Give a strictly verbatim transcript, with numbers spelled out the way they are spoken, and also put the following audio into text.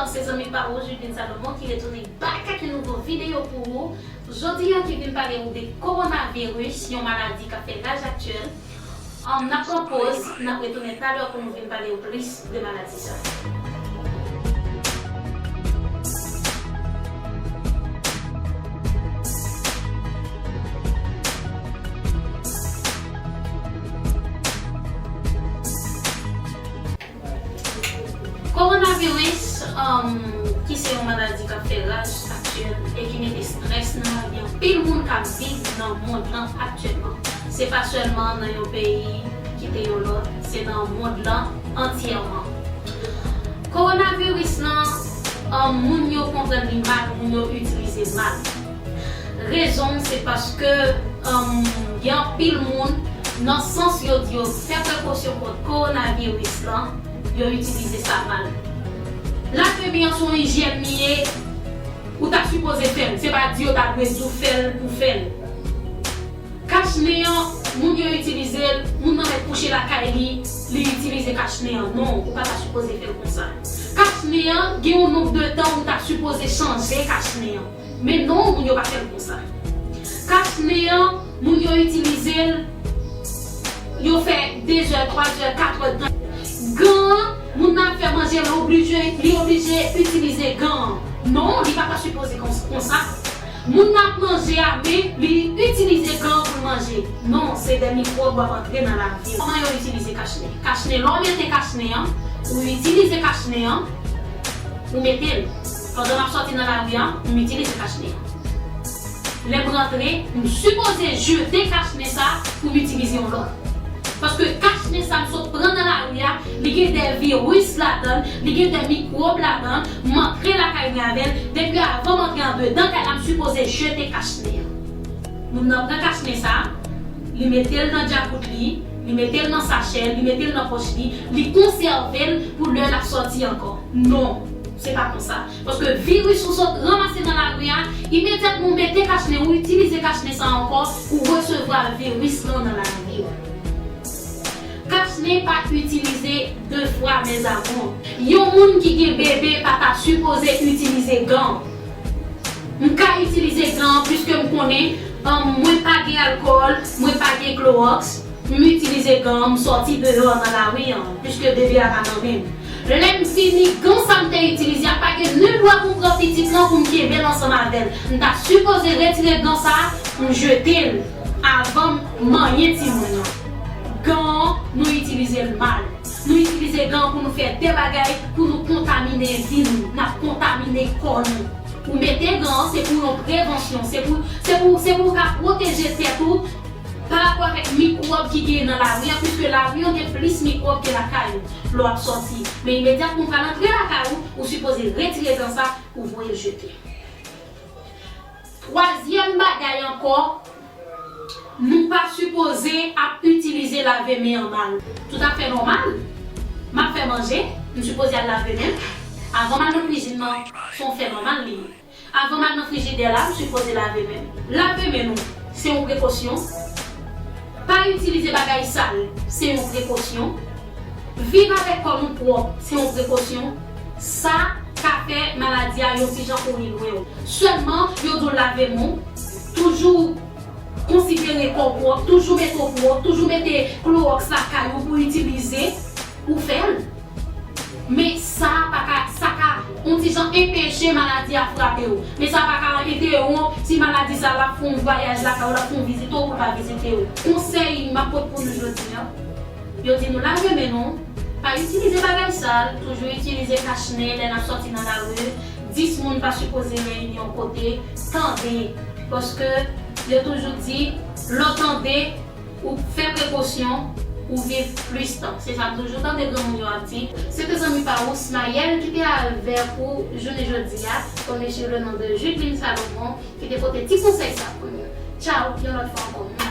Se zanmi pa ou, Judeline Salomon, ki retounen back ak yon nouvo videyo pou ou. Jodi a, ki vin pale ou de kowonaviris, yon maladi k ap fè raj aktyèl. An, n ap pran poz, n ap retounen talè pou nou vin pale ou plis de maladi sa. Kowonaviris, um, ki se yon maladi k ap fè raj aktyèl e ki mete estrès nan lavi anpil moun k ap viv nan mond lan aktyèlman. Se pa sèlman nan yon peyi ki te yon lòt, se nan mond lan antyèman. Kowonaviris lan, um, moun yo konprann li mal, moun yo itilize l mal. Rezon se paske, um, gen anpil moun, nan sans yo di yo fè prekosyon kont kowonaviris lan, yo itilize sa mal. Lave men an se yon ijyèn li ye, ou ta sipoze fè l. Se pa di yo ta dwe di w fè l pou fè l. Kach nen an, moun yo itilize l, moun nan mèt kouche lakay li, li itilize kach nen an. Non, ou pa ta sipoze fè l konsa. Kach nen an, gen yon nonb de tan ou ta sipoze chanje kach nen an. Men non, moun yo pa fè l konsa. Kach nen an, moun yo itilize l, yo fè de zè, twa zè, kat è tan. Gan an, moun nan ap fè manje, li oblije, li oblije itilize gan an. Non, li pa ta sipoze kons-, konsa. Moun nan ap manje a, men li itilize gan an pou l manje. Non, se de mikwòb w ap antre nan lavi w. Kòman yo itilize kach nen? Kach nen, lè w mete kach nen an, ou itilize kach nen an, ou mete l. Pandan m ap sòti nan lari a, m itilize kach nen an. Lè m rantre, m sipoze jete kach nen sa pou m itilize yon lòt. Paske kach nen sa m sot pran nan lari a, li gen de viris ladan l, li gen de mikwòb ladan l, m antre lakay mwen avè l, depi avan m antre andedan kay la, m sipoze jete kach nen an. Moun nan pran kach nen sa, li mete l nan djakout li, li mete l nan sachè l, li mete l nan pòch li, li konsève l pou lè l ap sòti ankò. Non, se pa konsa. Paske viris ou sot ranmase nan lari a, imedyatman ou mete kach nen, ou itilize kach nen sa ankò, ou resevwa viris lan nan lavi w. Kach nen pa itilize de fwa, mes amours. Yon moun ki gen bebe pa ta sipoze itilize gan. M ka itilize gan an, piske m konnen, um, mwen pa gen alkòl, mwen pa gen klowòks. M itilize gan an, m sòti deyò nan lari an, piske bebe a pa nan men m. Lè m fini, gan sa m te itilize a, pa gen ni dwa pou m pran pitit lan pou m kenbe l ansanm avè l. M ta sipoze retire gan sa, m jete l avan m manyen timoun nan. Gan an, nou itilize l mal. Nou itilize gan an pou nou fè de bagay, pou nou kontamine vi nou, n ap kontamine kò nou. Ou mete gan an, se pou yon prevansyon, se pou, se pou, se pou w ka pwoteje tèt ou pa rapò avèk mikwòb ki genyen nan lari a, piske lari an gen plis mikwòb ke lakay ou lè w ap sòti. Men imedyatman ou pral antre lakay ou, ou sipoze retire gan sa, ou voye l jete. Twazyèm bagay ankò, nou pa sipoze ap itilize lave men an mal. Toutafè nòmal. M ap fè manje, m sipoze al lave men m. Avan m al nan kwizin nan, se yon fè nòmal li ye. Avan m al nan frijidè la, m sipoze lave men m. Lave men nou, se yon prekosyon. Pa itilize bagay sal, se yon prekosyon. Viv avèk kò nou pwòp, se yon prekosyon. Sa ka fè maladi a yon ti jan kouri lwen w. Sèlman, yo di w lave men w, toujou konsidere kò w pwòp, toujou mete w pwòp, toujou mete klowòks lakay ou pou itilize, ou fè l. Men sa pa ka, sa ka yon ti jan enpeche maladi a frape w. Men sa pa ka entewonp si maladi sa l ap fè yon vwayaj lakay ou, l ap fè yon vizite w pou l pa vizite w. Konsèy m ap pote pou nou jodi a, yo di nou lave men nou, pa itilize bagay sal, toujou itilize kach nen lè n ap sòti nan lari. Dis moun pa sipoze reyini yon kote, tande, paske yo toujou di, lè w tande, ou fè prekosyon, ou viv plis tan. Se sa m toujou tande granmoun yo ap di. Se te zanmi pa ou, Smayèl, ki te avèk ou jounen jodi a, connu sous le nom de Judeline Salomon, ki te pote ti konsèy sa pou nou. Tchaw, yon lòt fwa ankò.